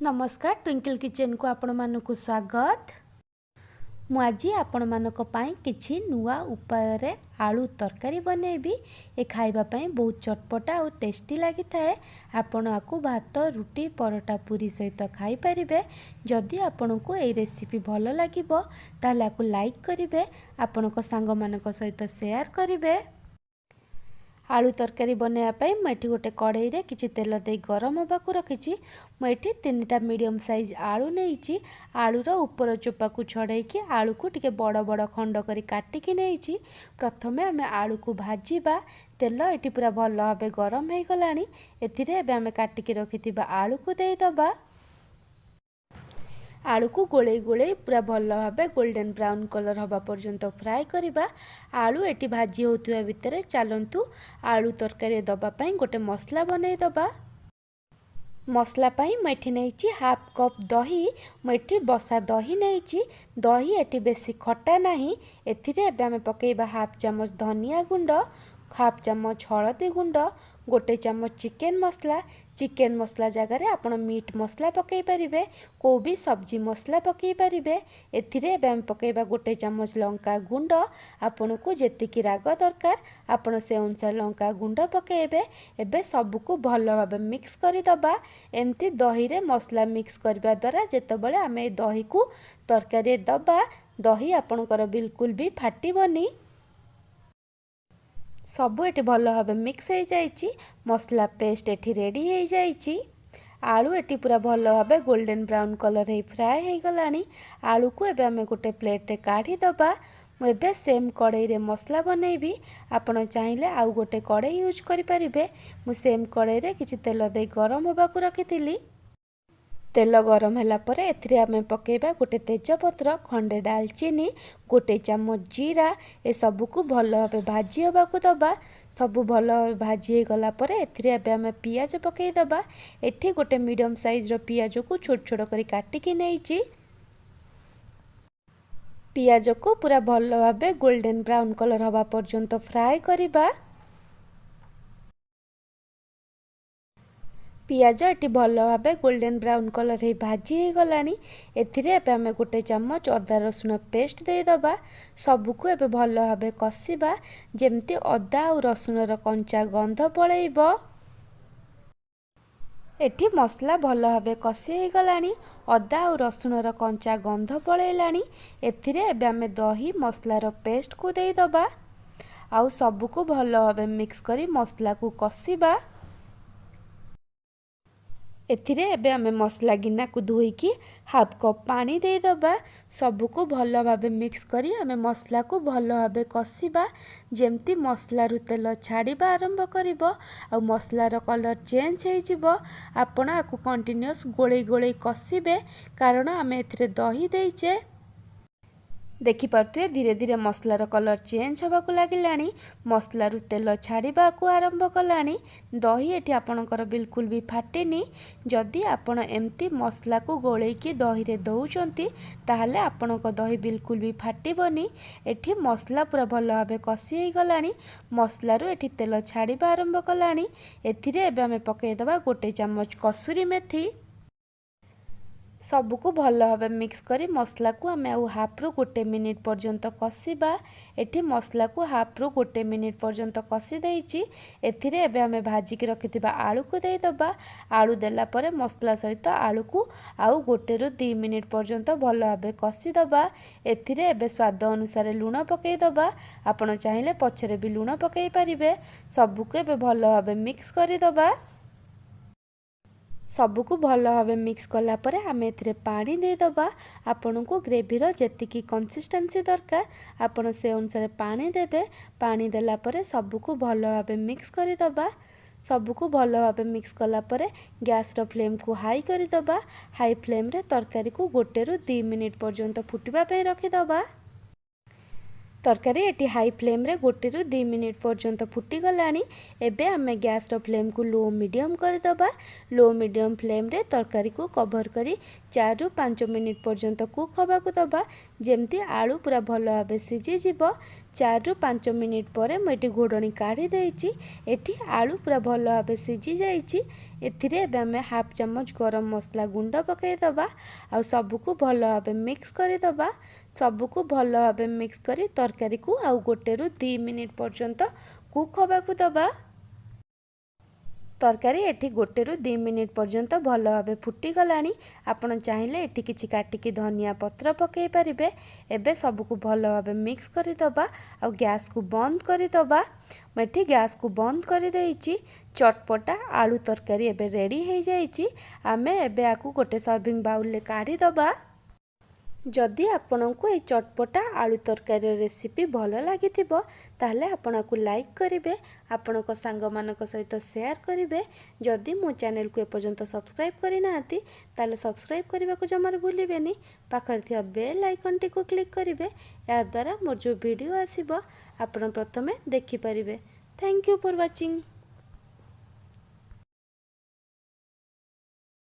ନମସ୍କାର, ଟ୍ୱିଙ୍କଲ୍ କିଚେନ୍କୁ ଆପଣମାନଙ୍କୁ ସ୍ୱାଗତ। ମୁଁ ଆଜି ଆପଣମାନଙ୍କ ପାଇଁ କିଛି ନୂଆ ଉପାୟରେ ଆଳୁ ତରକାରୀ ବନେଇବି। ଏ ଖାଇବା ପାଇଁ ବହୁତ ଚଟପଟା ଆଉ ଟେଷ୍ଟି ଲାଗିଥାଏ। ଆପଣ ଆକୁ ଭାତ, ରୁଟି, ପରଟା, ପୁରୀ ସହିତ ଖାଇପାରିବେ। ଯଦି ଆପଣଙ୍କୁ ଏଇ ରେସିପି ଭଲ ଲାଗିବ, ତାହେଲେ ଆକୁ ଲାଇକ୍ କରିବେ, ଆପଣଙ୍କ ସାଙ୍ଗମାନଙ୍କ ସହିତ ସେୟାର କରିବେ। ଆଳୁ ତରକାରୀ ବନାଇବା ପାଇଁ ମୁଁ ଏଠି ଗୋଟେ କଢ଼େଇରେ କିଛି ତେଲ ଦେଇ ଗରମ ହେବାକୁ ରଖିଛି। ମୁଁ ଏଠି ତିନିଟା ମିଡ଼ିୟମ୍ ସାଇଜ୍ ଆଳୁ ନେଇଛି। ଆଳୁର ଉପର ଚୋପାକୁ ଛଡ଼େଇକି ଆଳୁକୁ ଟିକେ ବଡ଼ ବଡ଼ ଖଣ୍ଡ କରି କାଟିକି ନେଇଛି। ପ୍ରଥମେ ଆମେ ଆଳୁକୁ ଭାଜିବା। ତେଲ ଏଠି ପୁରା ଭଲ ଭାବେ ଗରମ ହେଇଗଲାଣି। ଏଥିରେ ଏବେ ଆମେ କାଟିକି ରଖିଥିବା ଆଳୁକୁ ଦେଇଦେବା। ଆଳୁକୁ ଗୋଳେଇ ଗୋଳେଇ ପୁରା ଭଲ ଭାବେ ଗୋଲ୍ଡେନ୍ ବ୍ରାଉନ୍ କଲର୍ ହେବା ପର୍ଯ୍ୟନ୍ତ ଫ୍ରାଏ କରିବା। ଆଳୁ ଏଠି ଭାଜି ହେଉଥିବା ଭିତରେ ଚାଲନ୍ତୁ, ଆଳୁ ତରକାରୀ ଦେବା ପାଇଁ ଗୋଟେ ମସଲା ବନେଇ ଦେବା। ମସଲା ପାଇଁ ମୁଁ ଏଠି ନେଇଛି ହାଫ୍ କପ୍ ଦହି। ମୁଁ ଏଠି ବସା ଦହି ନେଇଛି। ଦହି ଏଠି ବେଶୀ ଖଟା ନାହିଁ। ଏଥିରେ ଏବେ ଆମେ ପକାଇବା ହାଫ୍ ଚାମଚ ଧନିଆ ଗୁଣ୍ଡ, ହାଫ୍ ଚାମଚ ହଳଦୀ ଗୁଣ୍ଡ, ଗୋଟେ ଚାମଚ ଚିକେନ୍ ମସଲା। ଚିକେନ୍ ମସଲା ଜାଗାରେ ଆପଣ ମିଟ୍ ମସଲା ପକାଇ ପାରିବେ, କେଉଁ ବି ସବଜି ମସଲା ପକାଇ ପାରିବେ। ଏଥିରେ ଏବେ ଆମେ ପକାଇବା ଗୋଟେ ଚାମଚ ଲଙ୍କା ଗୁଣ୍ଡ। ଆପଣଙ୍କୁ ଯେତିକି ରାଗ ଦରକାର, ଆପଣ ସେ ଅନୁସାରେ ଲଙ୍କା ଗୁଣ୍ଡ ପକାଇବେ। ଏବେ ସବୁକୁ ଭଲ ଭାବେ ମିକ୍ସ କରିଦେବା। ଏମିତି ଦହିରେ ମସଲା ମିକ୍ସ କରିବା ଦ୍ୱାରା ଯେତେବେଳେ ଆମେ ଏ ଦହିକୁ ତରକାରୀରେ ଦେବା, ଦହି ଆପଣଙ୍କର ବିଲକୁଲ ବି ଫାଟିବନି। ସବୁ ଏଠି ଭଲ ଭାବେ ମିକ୍ସ ହେଇଯାଇଛି। ମସଲା ପେଷ୍ଟ ଏଠି ରେଡ଼ି ହେଇଯାଇଛି। ଆଳୁ ଏଠି ପୁରା ଭଲ ଭାବେ ଗୋଲ୍ଡେନ୍ ବ୍ରାଉନ୍ କଲର୍ ହେଇ ଫ୍ରାଏ ହେଇଗଲାଣି। ଆଳୁକୁ ଏବେ ଆମେ ଗୋଟେ ପ୍ଲେଟ୍ରେ କାଢ଼ିଦେବା। ମୁଁ ଏବେ ସେମ୍ କଢ଼େଇରେ ମସଲା ବନେଇବି। ଆପଣ ଚାହିଁଲେ ଆଉ ଗୋଟେ କଢ଼େଇ ୟୁଜ୍ କରିପାରିବେ। ମୁଁ ସେମ୍ କଢ଼େଇରେ କିଛି ତେଲ ଦେଇ ଗରମ ହେବାକୁ ରଖିଥିଲି। ତେଲ ଗରମ ହେଲା ପରେ ଏଥିରେ ଆମେ ପକାଇବା ଗୋଟେ ତେଜପତ୍ର, ଖଣ୍ଡେ ଡାଲଚିନି, ଗୋଟେ ଚାମଚ ଜିରା। ଏସବୁକୁ ଭଲ ଭାବେ ଭାଜି ହେବାକୁ ଦେବା। ସବୁ ଭଲ ଭାବେ ଭାଜି ହେଇଗଲା ପରେ ଏଥିରେ ଏବେ ଆମେ ପିଆଜ ପକାଇଦେବା। ଏଠି ଗୋଟେ ମିଡ଼ିୟମ୍ ସାଇଜ୍ର ପିଆଜକୁ ଛୋଟ ଛୋଟ କରି କାଟିକି ନେଇଛି। ପିଆଜକୁ ପୁରା ଭଲ ଭାବେ ଗୋଲ୍ଡେନ୍ ବ୍ରାଉନ୍ କଲର୍ ହେବା ପର୍ଯ୍ୟନ୍ତ ଫ୍ରାଏ କରିବା। ପିଆଜ ଏଠି ଭଲ ଭାବେ ଗୋଲ୍ଡେନ୍ ବ୍ରାଉନ୍ କଲର୍ ହେଇ ଭାଜି ହେଇଗଲାଣି। ଏଥିରେ ଏବେ ଆମେ ଗୋଟେ ଚାମଚ ଅଦା ରସୁଣ ପେଷ୍ଟ ଦେଇଦେବା। ସବୁକୁ ଏବେ ଭଲ ଭାବେ କଷିବା, ଯେମିତି ଅଦା ଆଉ ରସୁଣର କଞ୍ଚା ଗନ୍ଧ ପଳେଇବ। ଏଠି ମସଲା ଭଲ ଭାବେ କଷି ହେଇଗଲାଣି। ଅଦା ଆଉ ରସୁଣର କଞ୍ଚା ଗନ୍ଧ ପଳେଇଲାଣି। ଏଥିରେ ଏବେ ଆମେ ଦହି ମସଲାର ପେଷ୍ଟକୁ ଦେଇଦେବା ଆଉ ସବୁକୁ ଭଲ ଭାବେ ମିକ୍ସ କରି ମସଲାକୁ କଷିବା। ଏଥିରେ ଏବେ ଆମେ ମସଲା ଗିନାକୁ ଧୋଇକି ହାଫ୍ କପ୍ ପାଣି ଦେଇଦେବା। ସବୁକୁ ଭଲ ଭାବେ ମିକ୍ସ କରି ଆମେ ମସଲାକୁ ଭଲ ଭାବେ କଷିବା, ଯେମିତି ମସଲାରୁ ତେଲ ଛାଡ଼ିବା ଆରମ୍ଭ କରିବ ଆଉ ମସଲାର କଲର୍ ଚେଞ୍ଜ ହେଇଯିବ। ଆପଣ ଆକୁ କଣ୍ଟିନ୍ୟୁଅସ୍ ଗୋଳେଇ ଗୋଳେଇ କଷିବେ, କାରଣ ଆମେ ଏଥିରେ ଦହି ଦେଇଛେ। ଦେଖିପାରୁଥିବେ, ଧୀରେ ଧୀରେ ମସଲାର କଲର୍ ଚେଞ୍ଜ ହେବାକୁ ଲାଗିଲାଣି। ମସଲାରୁ ତେଲ ଛାଡ଼ିବାକୁ ଆରମ୍ଭ କଲାଣି। ଦହି ଏଠି ଆପଣଙ୍କର ବିଲକୁଲ ବି ଫାଟିନି। ଯଦି ଆପଣ ଏମିତି ମସଲାକୁ ଗୋଳେଇକି ଦହିରେ ଦେଉଛନ୍ତି, ତାହେଲେ ଆପଣଙ୍କ ଦହି ବିଲକୁଲ ବି ଫାଟିବନି। ଏଠି ମସଲା ପୁରା ଭଲ ଭାବେ କଷି ହେଇଗଲାଣି। ମସଲାରୁ ଏଠି ତେଲ ଛାଡ଼ିବା ଆରମ୍ଭ କଲାଣି। ଏଥିରେ ଏବେ ଆମେ ପକାଇଦେବା ଗୋଟେ ଚାମଚ କସୁରୀ ମେଥି। ସବୁକୁ ଭଲ ଭାବେ ମିକ୍ସ କରି ମସଲାକୁ ଆମେ ଆଉ ହାଫ୍ରୁ ଗୋଟେ ମିନିଟ୍ ପର୍ଯ୍ୟନ୍ତ କଷିବା। ଏଠି ମସଲାକୁ ହାଫ୍ରୁ ଗୋଟେ ମିନିଟ୍ ପର୍ଯ୍ୟନ୍ତ କଷି ଦେଇଛି। ଏଥିରେ ଏବେ ଆମେ ଭାଜିକି ରଖିଥିବା ଆଳୁକୁ ଦେଇଦେବା। ଆଳୁ ଦେଲା ପରେ ମସଲା ସହିତ ଆଳୁକୁ ଆଉ 1ରୁ 2 ମିନିଟ୍ ପର୍ଯ୍ୟନ୍ତ ଭଲ ଭାବେ କଷିଦେବା। ଏଥିରେ ଏବେ ସ୍ୱାଦ ଅନୁସାରେ ଲୁଣ ପକାଇଦେବା। ଆପଣ ଚାହିଁଲେ ପଛରେ ବି ଲୁଣ ପକାଇ ପାରିବେ। ସବୁକୁ ଏବେ ଭଲ ଭାବେ ମିକ୍ସ କରିଦେବା। ସବୁକୁ ଭଲ ଭାବେ ମିକ୍ସ କଲା ପରେ ଆମେ ଏଥିରେ ପାଣି ଦେଇଦେବା। ଆପଣଙ୍କୁ ଗ୍ରେଭିର ଯେତିକି କନସିଷ୍ଟେନ୍ସି ଦରକାର, ଆପଣ ସେ ଅନୁସାରେ ପାଣି ଦେବେ। ପାଣି ଦେଲା ପରେ ସବୁକୁ ଭଲ ଭାବେ ମିକ୍ସ କରିଦେବା। ସବୁକୁ ଭଲ ଭାବେ ମିକ୍ସ କଲା ପରେ ଗ୍ୟାସ୍ର ଫ୍ଲେମ୍କୁ ହାଇ କରିଦେବା। ହାଇ ଫ୍ଲେମ୍ରେ ତରକାରୀକୁ 1ରୁ 2 ମିନିଟ୍ ପର୍ଯ୍ୟନ୍ତ ଫୁଟିବା ପାଇଁ ରଖିଦେବା। ତରକାରୀ ଏଠି ହାଇ ଫ୍ଲେମ୍ରେ 1ରୁ 2 ମିନିଟ୍ ପର୍ଯ୍ୟନ୍ତ ଫୁଟିଗଲାଣି। ଏବେ ଆମେ ଗ୍ୟାସ୍ର ଫ୍ଲେମ୍କୁ ଲୋ ମିଡ଼ିୟମ୍ କରିଦେବା। ଲୋ ମିଡ଼ିୟମ୍ ଫ୍ଲେମ୍ରେ ତରକାରୀକୁ କଭର୍ କରି 4ରୁ 5 ମିନିଟ୍ ପର୍ଯ୍ୟନ୍ତ କୁକ୍ ହେବାକୁ ଦେବା, ଯେମିତି ଆଳୁ ପୁରା ଭଲ ଭାବେ ସିଝିଯିବ। 4ରୁ 5 ମିନିଟ୍ ପରେ ମୁଁ ଏଠି ଘୋଡ଼ଣୀ କାଢ଼ି ଦେଇଛି। ଏଠି ଆଳୁ ପୁରା ଭଲ ଭାବେ ସିଝି ଯାଇଛି। ଏଥିରେ ଏବେ ଆମେ ହାଫ୍ ଚାମଚ ଗରମ ମସଲା ଗୁଣ୍ଡ ପକାଇଦେବା ଆଉ ସବୁକୁ ଭଲ ଭାବେ ମିକ୍ସ କରିଦେବା। ସବୁକୁ ଭଲ ଭାବେ ମିକ୍ସ କରି ତରକାରୀକୁ ଆଉ 1ରୁ 2 ମିନିଟ୍ ପର୍ଯ୍ୟନ୍ତ କୁକ୍ ହେବାକୁ ଦେବା। ତରକାରୀ ଏଠି 1ରୁ 2 ମିନିଟ୍ ପର୍ଯ୍ୟନ୍ତ ଭଲ ଭାବେ ଫୁଟିଗଲାଣି। ଆପଣ ଚାହିଁଲେ ଏଠି କିଛି କାଟିକି ଧନିଆ ପତ୍ର ପକାଇ ପାରିବେ। ଏବେ ସବୁକୁ ଭଲ ଭାବେ ମିକ୍ସ କରିଦେବା ଆଉ ଗ୍ୟାସ୍କୁ ବନ୍ଦ କରିଦେବା। ମୁଁ ଏଠି ଗ୍ୟାସ୍କୁ ବନ୍ଦ କରିଦେଇଛି। ଚଟପଟା ଆଳୁ ତରକାରୀ ଏବେ ରେଡ଼ି ହେଇଯାଇଛି। ଆମେ ଏବେ ଆକୁ ଗୋଟେ ସର୍ଭିଂ ବାଉଲରେ କାଢ଼ିଦେବା। ଯଦି ଆପଣଙ୍କୁ ଏଇ ଚଟପଟା ଆଳୁ ତରକାରୀର ରେସିପି ଭଲ ଲାଗିଥିବ, ତାହେଲେ ଆପଣ ଆକୁ ଲାଇକ୍ କରିବେ, ଆପଣଙ୍କ ସାଙ୍ଗମାନଙ୍କ ସହିତ ସେୟାର କରିବେ। ଯଦି ମୋ ଚ୍ୟାନେଲକୁ ଏପର୍ଯ୍ୟନ୍ତ ସବସ୍କ୍ରାଇବ୍ କରିନାହାନ୍ତି, ତାହେଲେ ସବସ୍କ୍ରାଇବ୍ କରିବାକୁ ଜମାରୁ ଭୁଲିବେନି। ପାଖରେ ଥିବା ବେଲ୍ ଆଇକନ୍ଟିକୁ କ୍ଲିକ୍ କରିବେ। ଏହାଦ୍ୱାରା ମୋର ଯେଉଁ ଭିଡ଼ିଓ ଆସିବ, ଆପଣ ପ୍ରଥମେ ଦେଖିପାରିବେ। Thank you for watching.